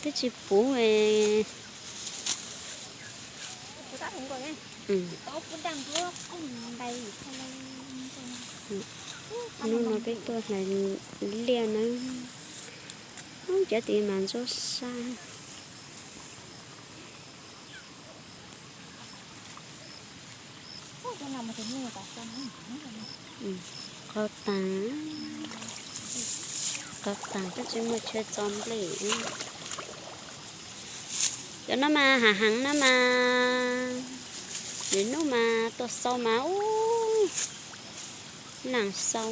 Tsis puv. Hnub no peb tuaj hlais liaj nawb. Cov tid mas ntsuab sab. Qau tas, qau tas koj tsis muaj chaw txo nplej. Cov no mas hav heev no mas, lwm hnub mas tuaj xau mas ub, nag xau.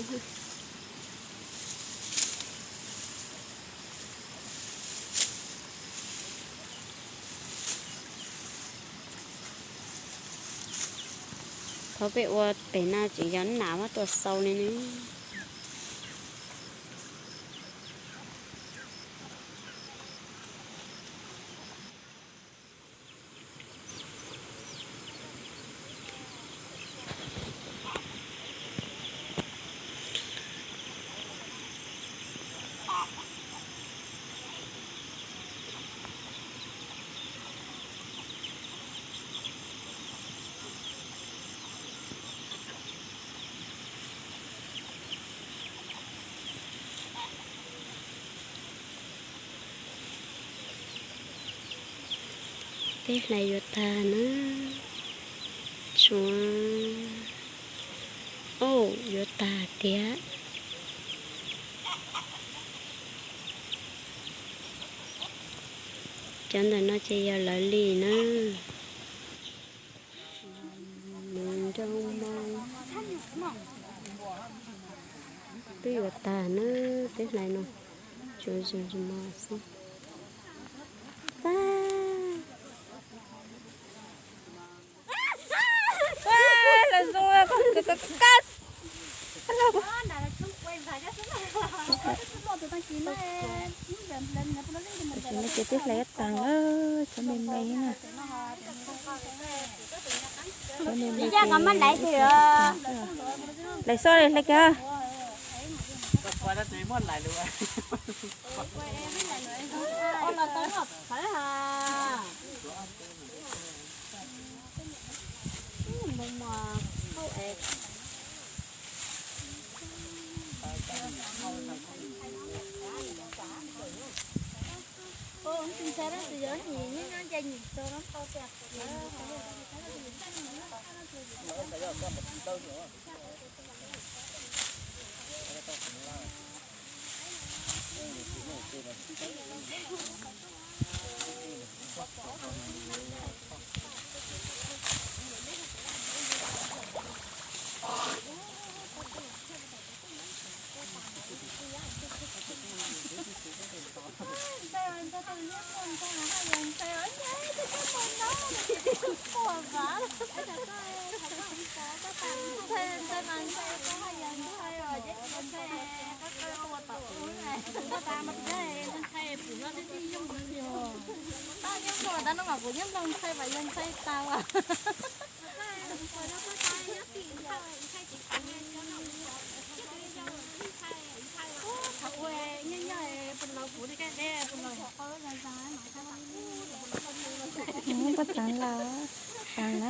Thaum peb ua pem no tseem yog nam muab tuaj xau li ne. Peb hlais yuav tag na. Tsuav, au, yuav tag tiag. Cov ntawm no ces yog lawv li na. Nroo mo, twb yuav tag na, peb hlais no tsuav zog mo xwb. Tam sim no ces twb hlais tag lawm, tshuav me me na. Hlais xwb, hlais kiag. Koj txav los txav na.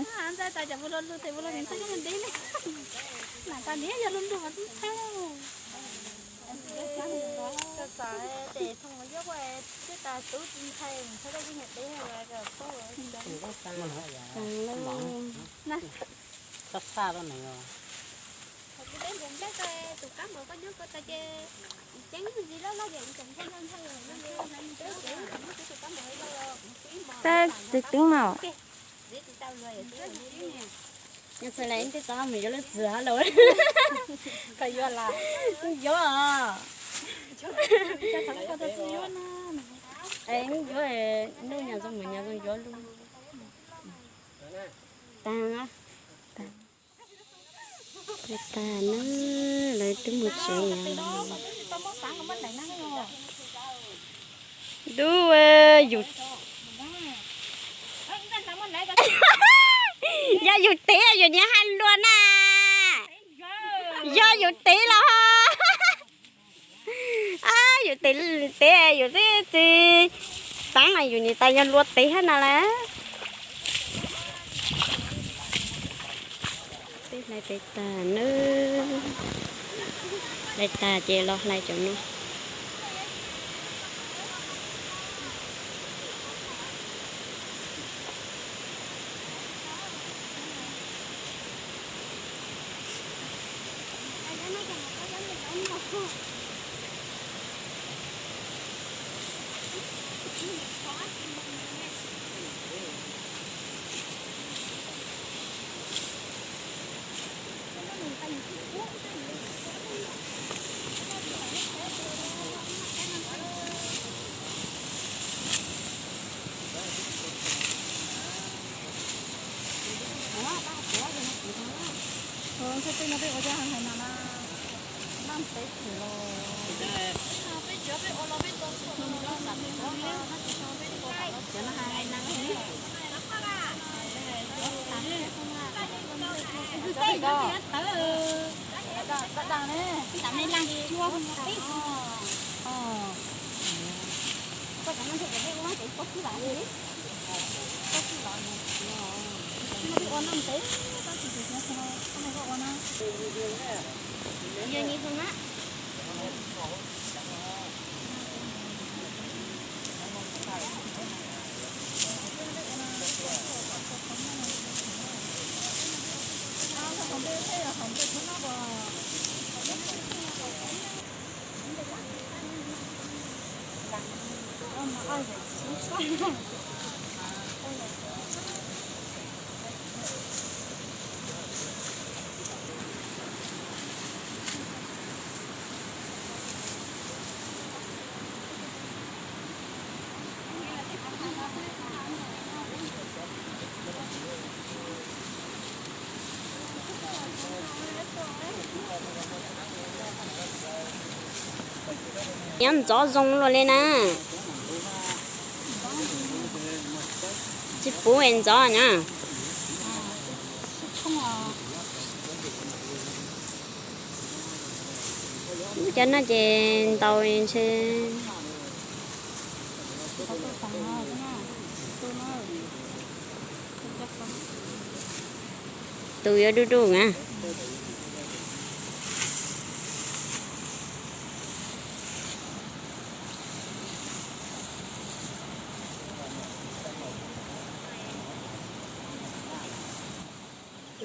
Tab twb twb mas. Nyob xws li tej txoj mus yuav lub txwm hab lauj. Koj yuav los? Yuav. Es yuav, nub nyas zoo mus nyas zoo yuav lub. Tag. Tag na, lawv twb mus tsev. Dub, yus, yog yus tev yus nyiam hais luag na. Yog yus tev los, yus tev, tev yus twb tsis taab, yus niam tais yog luag teg hab na lawm. Peb hlais pem tag nawb, hlais tag ces los hlais cov no. Nyob ntxov zoo luaj li na. Tsis pub es ntxov na. Cov no ces ntaus ntshe. Tus yuav du du na.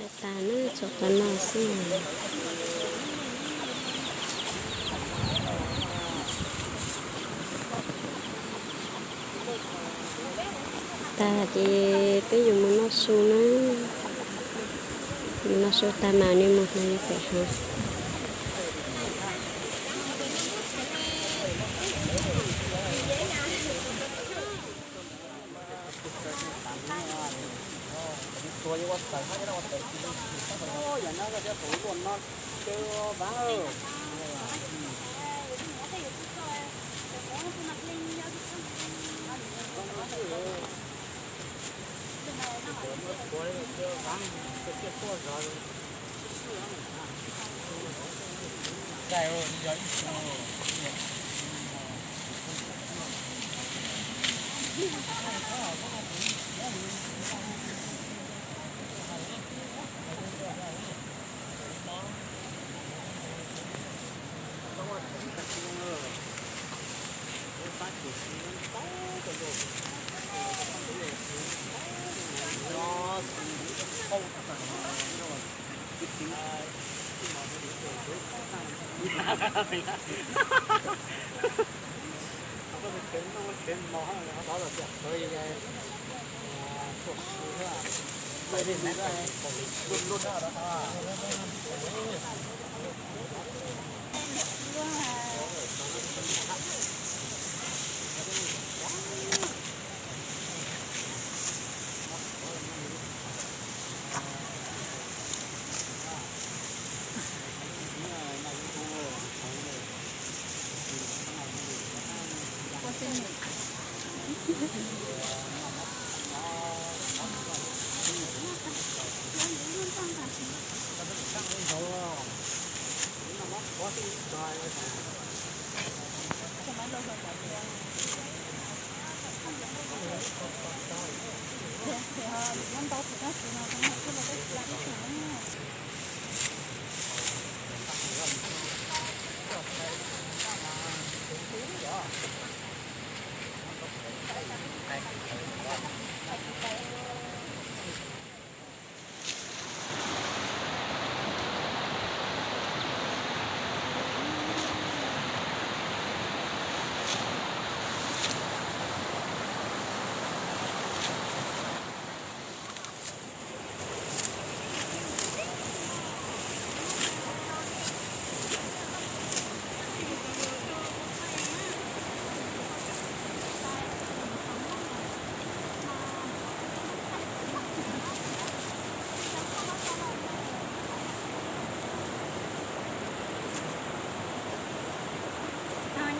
Lawv tas na, tsuas qhov no xwb. Tag ces peb yuav mus noj su na. Mus noj su tag mas nej mus hlais pem hav.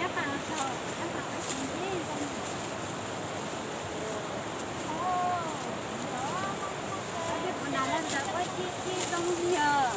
Nyob tas saum, nyob tas peb xeem ib zoo. Ib puas nram laj ntawd ua ci ci zoo yog.